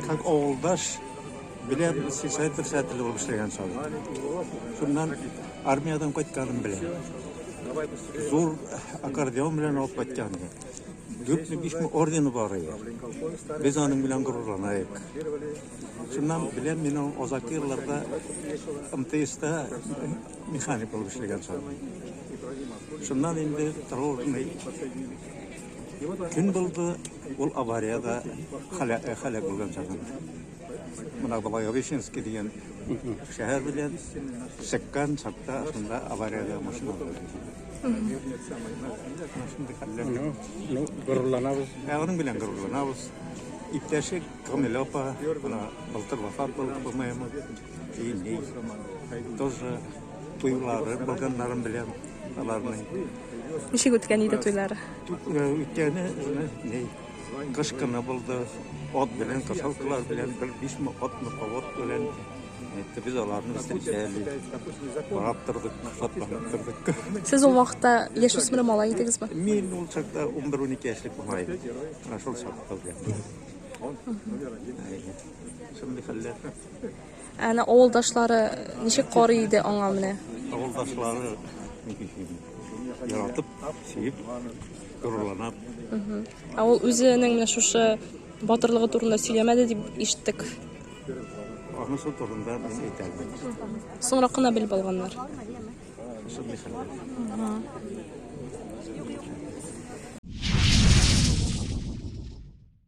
Как авылдаш беләм, сельсовет председателе булып эшләгән чагы. Шуннан армиядән кайтканын беләм. Зур аккордеон белән алып кайткан иде. Дүртме, бишме ордены бар иде. Без аның белән горурланыйк. Шуннан беләм, мин аның азакы елларда МТСта механик булып эшләгән чагы. Шуннан инде трудный көн булды, ул авариядә һәлак булган чагында. Менә Благовещенский дигән шәһәр белән чыккан чакта шунда авариядә машина булды. Менә шундый хәлләр. Ну, горурланабыз. Ә аның белән горурланабыз. Иптәше Камилә апа, менә былтыр вафат булды, по-моему. И ни, тоже туйлары булганнарын беләм аларның. Ничек үткән иде туйлары? Үткәне ни, кыш көне булды. Ат белән, косалкалар белән, бер бишме атны повод белән. Әйтте, без аларны встречали. Карап тордык, шатланып тордык. Сез ул вакытта яшүсмер малай идегезме? Мин ул чакта 11-12 яшьлек малай. Менә шул чакта беләм. Шундый хәлләр. Әнә авылдашлары ничек карый иде аңа менә? Авылдашлары яратып, сөеп, горурланып. Ә ул үзенең менә шушы батырлыгы турында сөйләмәде дип ишеттек. Анысы турында мин әйтә алмыйм. Соңрак кына белеп алганнар. Шундый хәлләр.